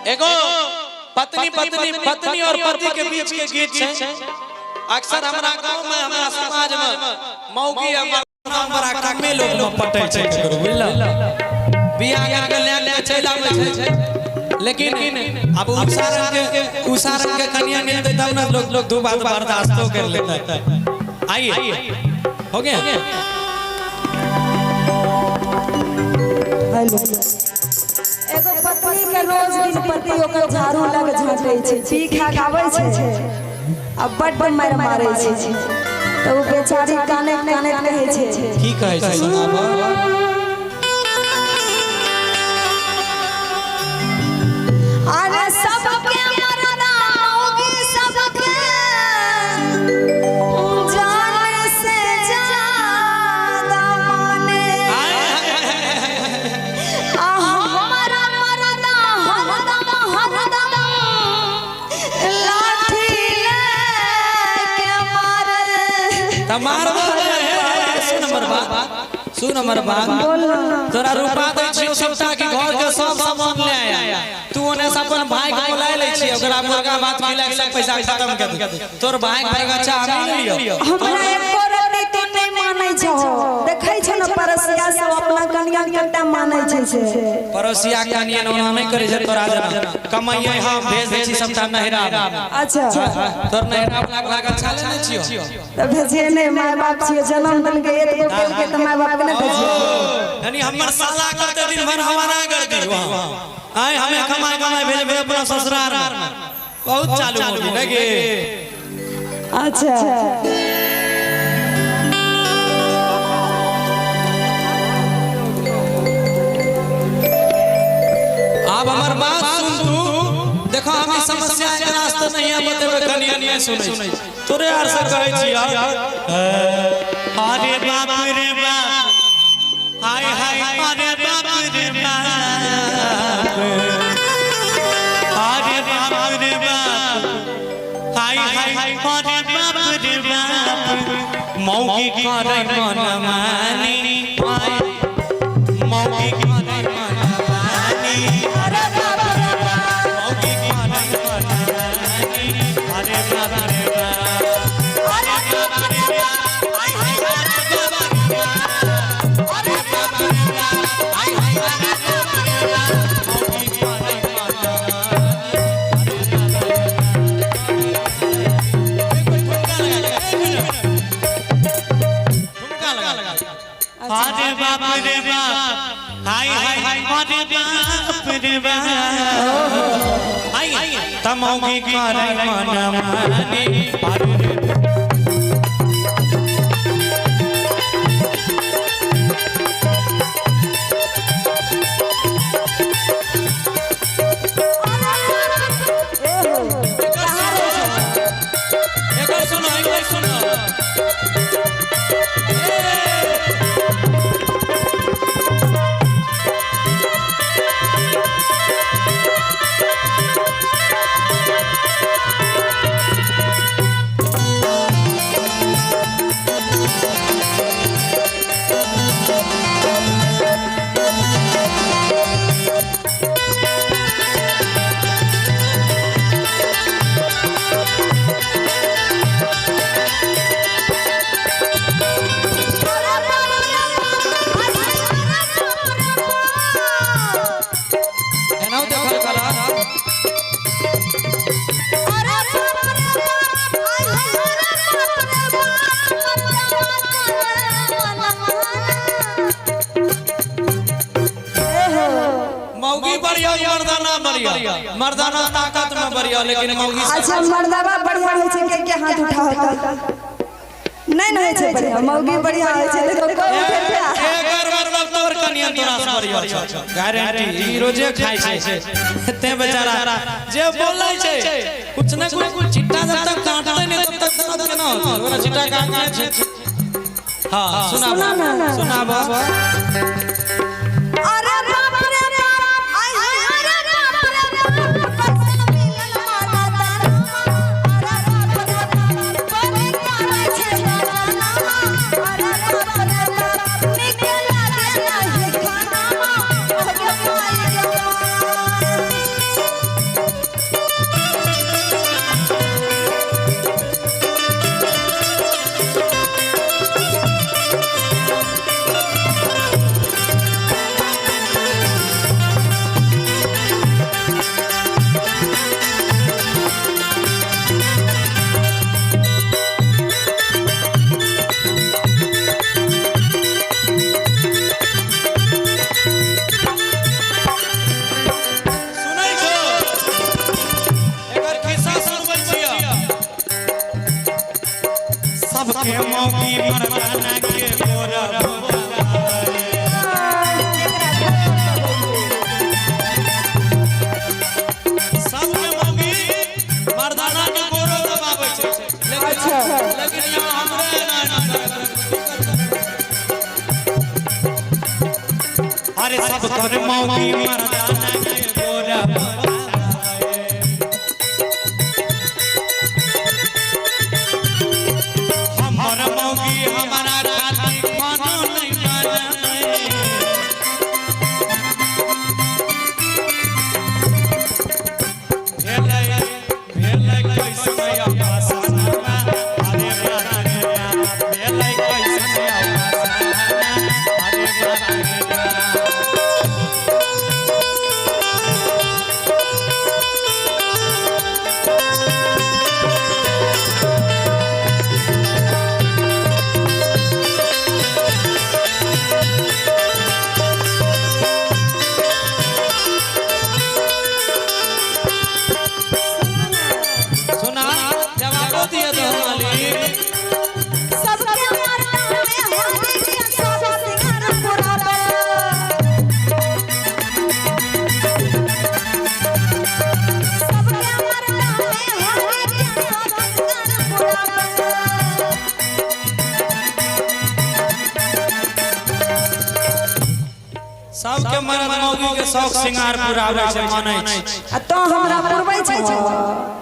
एगो पत्नी पत्नी पत्नी और पति के बीच के गीत छै। अक्सर हमरा गांव में, हमरा समाज में मौगी आ मर्दाना बड़ा कमे लोग में पटै छै ककरो, बुझल? बियाह करके ले ले चलि आबै छै, लेकिन अब उषा रंग के कनिया मिलते तब ना लोग लोग दू बात बर्दाश्तो कर लेते। आइए, हो गया। हेलो। एगो पत्नी के रोज दिन पति ओकर झाड़ू लग झाँटे छै, पी खा के आबै छै आ बड्ड मारि मारै छै, तऽ ओ बेचारी कानैत कानैत कहै छै। की कहै छै, सुनाबऽ। अरे सबके मरदा मौगी सबके जान से ज्यादा माने, आ हमारा मरदा हरदम हरदम लाठी लेके मारे। त मारबो। सुन हमर बात, सुन हमर बात। बोल ना। तोरा रुपा दै छियौ सबटा कि घर के सब सामान ले आया। तू ओने से अपन भाई के बुला लै छियै, ओकरा मुर्गा भात खिला के सब पैसा खत्म कर दे। तोर भाई के बच्चा हम नहीं लियो। हमरा एको रत्ती तू नहीं मानै छहो, देखै छौ ने पड़ोसिया सब अपना कनिया कत्ता मानै छै से। पड़ोसिया कनिया ओना नहीं करै छै तोरा जना। कमाइए हम भेज दै छी सबटा नहिरा। अच्छा। तोर नहिरा वाला के भाग अच्छा ले छियो। तऽ भेजिए नहि, माय बाप छियै, जन्म देलकै, एतबो केलकै तऽ माय बाप के नहि भेजिए? यानी हमर साला करते दिन भर हमारा कर दी वहाँ आए, हमें कमाए कमाए भेज अपना ससुराल में। बहुत चालू होगी ना के। अच्छा। अब हमर बात सुन तू। देखो, हम ई समस्या के रास्ता नहीं है बतेबे, कनी नहीं सुनै। तोरे आर से कहै छी यार। अरे बाप रे बाप, हाय हाय, अरे बाप रे बाप, अरे बाप रे बाप, हाय हाय, अरे बाप रे बाप, मौगी करै मन मानी, हाय, मौगी करै मन मानी, अरे बाप रे बाप। मौगी करै मन मानी, अरे बाप रे बाप, अरे बाप रे बाप, हाय हाय, अरे बाप रे बाप, अरे बाप रे बाप, हाय हाय, अरे बाप रे बाप। मौगी करै मन ठुमका लगा। अरे बाप रे बाप, हाय हाय, अरे बाप रे बाप, हाय तमौगी करै मन मानी, अरे ए हो, कहाँ रहै छौ? एकर सुनो, एकर सुनो। अरे बाप रे बाप, हाय हाय, अरे बाप रे बाप। एनाहु देखल कला। अरे बाप रे बाप, हाय हाय, अरे बाप रे बाप, मरदा मन माना। ए हो। मौगी बढ़िया, मर्दाना बढ़िया? मर्दाना ताकत में बढ़िया, लेकिन मौगी अच्छा, मर्दावा बढ़िया होइ छै के, के हाथ उठाओ तऽ? नहि ने होइ छै बढ़िया, मौगी बढ़िया होइ छै। देखो, कोइ उठेलकै? एकर मतलब तोर कनियन तोरा से बढ़िया छौ, गारंटी। ई रोजे खाइ छै ते बेचारा जे बोलै छै कुछ न कुछ। चिट्टा जब तक काटते नहीं तब तक दर्द केना होतै? ओकरा चिट्टा काटने छै। हाँ, सुनाब। सुना ना। सुनाब। अरे बाप रे बाप, आय हाय, अरे बाप रे बाप, कैसन मिलल मरदाना। अरे बाप रे बाप, बड़ी करै छै बहानामा। अरे बाप रे बाप, नीक लागे नाही खानामा। ओ गे माई गे माई। सबके मौगी मर्दाना के गोर सबके मौगी मर्दाना के गोरो दबाबै छै, लेकिन अच्छा। लेकिन यहाँ हमरे एना एना करत। अरे सब कर मौगी मर्दाना के गोरा दबाबै। हमर मौगी हमारा खातिर खाना नहीं बनावे। भेलै भेलै कैसन अफसाना, अरे बाप रे बाप। भेलै कैसन अफसाना, अरे बाप रे बाप। सुना, जवाबो दिए दो मालिक। सबके मर्दा में हरे के सब सिंगार पुरावे। सबके मर्दा में हरे के सब सिंगार पुरावे। सबके मर्द मौगी के शौक सिंगार पुराबै छै, मानै छै। आ तो हमरा पुरबै छै।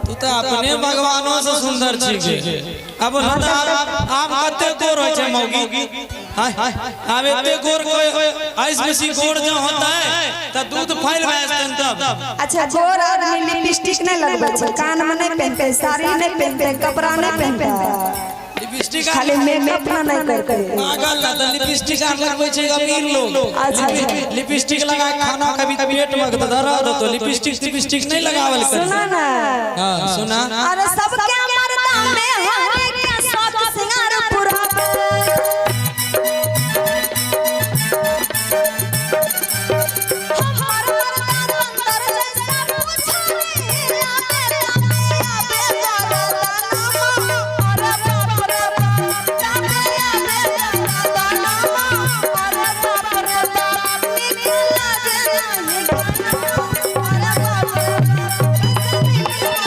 तू तऽ अपने भगवानो से सुंदर छी गे। अब हम आब कते गोर होइ छै मौगी। हाय आब एते गोर कोई ऐस बेसी गोर जो होता है त दूध फैल भए जेतन तब। अच्छा, गोर आदमी लिपस्टिक नहीं लगबै छै, कान में नहीं पहनते, साड़ी नहीं पहनते, कपड़ा नहीं पहनते। लिपस्टिक खाली मेकअप ना नहीं करते। पागल ना, त लिपस्टिक आर लगबै छै अमीर लोग। अच्छा। लिपस्टिक लगा के खाना कभी पेट में धरा दो तो लिपस्टिक लिपस्टिक नहीं लगावल कर। सुना ना। हां, सुना। अरे सबके मर्दा में हरे के शौक सिंगार पुरावे। हमर मर्दा बंदर जैसा पूछा नहीं आबे आबे आबे गरदानामा, अरे बाप रे बाप। आबे आबे गरदानामा, अरे बाप रे बाप। नीक लागे नहीं गाना, अरे बाप रे बाप। कैसे मिली मर्दाना,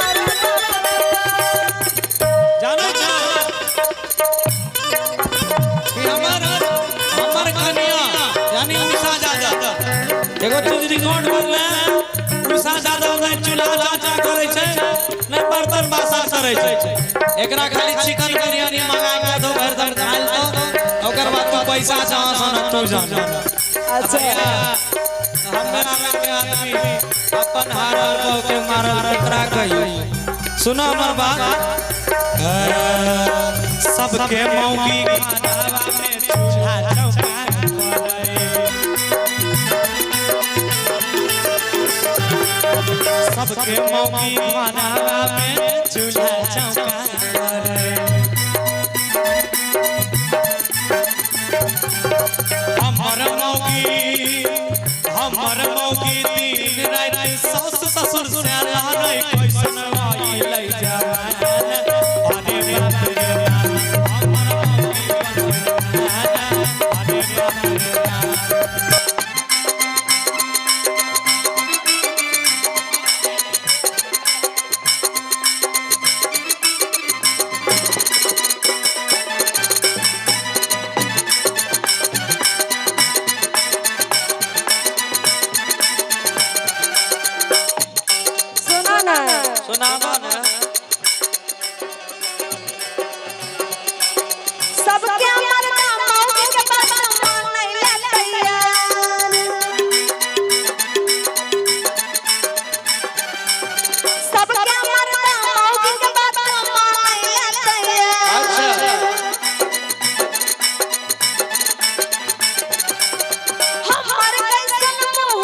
अरे बाप रे बाप। जानै छौ कि हमर हमर कन्या यानी उषा यादव एगो चीज रिकॉर्ड करले। उषा यादव नहि चूल्हा चाचा करै छै, नहि बर्तन बासन करै छै। एकरा खाली चिकन बिरयानी मंगा के दो, भरि दिन खाइ तो ओकर बाद तू पैसा जहाँ सन तू जान। अच्छा। हमरा रंग के आदमी अपन हारल बहु के मारल केकरा कहियो? सुनो हमर बात, सबके मौगी खानावा में चूल्हा चौका करे। सबके मौगी खानावा में चूल्हा चौका करे। हमर मौगी हमर मौगी दिन राति सास ससुर से लड़ै, कैसन आइलै जमाना, अरे बाप रे बाप। हमर मौगी बनबै, अरे बाप रे बाप। सुनो ना। सुनाबो ना।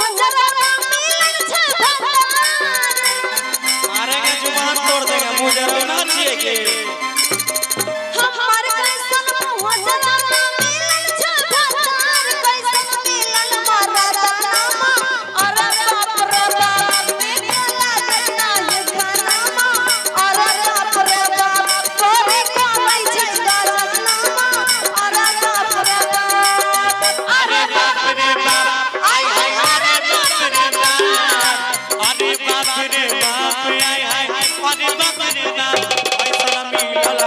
मुँह जरौना मिलल छै भतार। मारेंगे जुबान तोड़ देंगे, मुंह जरौना छियै के। हमर कैसन मुँह जरौना मिलल छै भतार, कैसन मिलल मरदानामा। अरे बाप रे बाप, नीक लागै नाही खानामा। अरे बाप रे बाप, करे करै छै गजनामा। अरे बाप रे बाप, अरे बाप रे बाप, आय हाय, अरे बाप रे बाप, अरे बाप रे बाप, आय हाय, अरे बाप रे बाप, ऐसन मिलल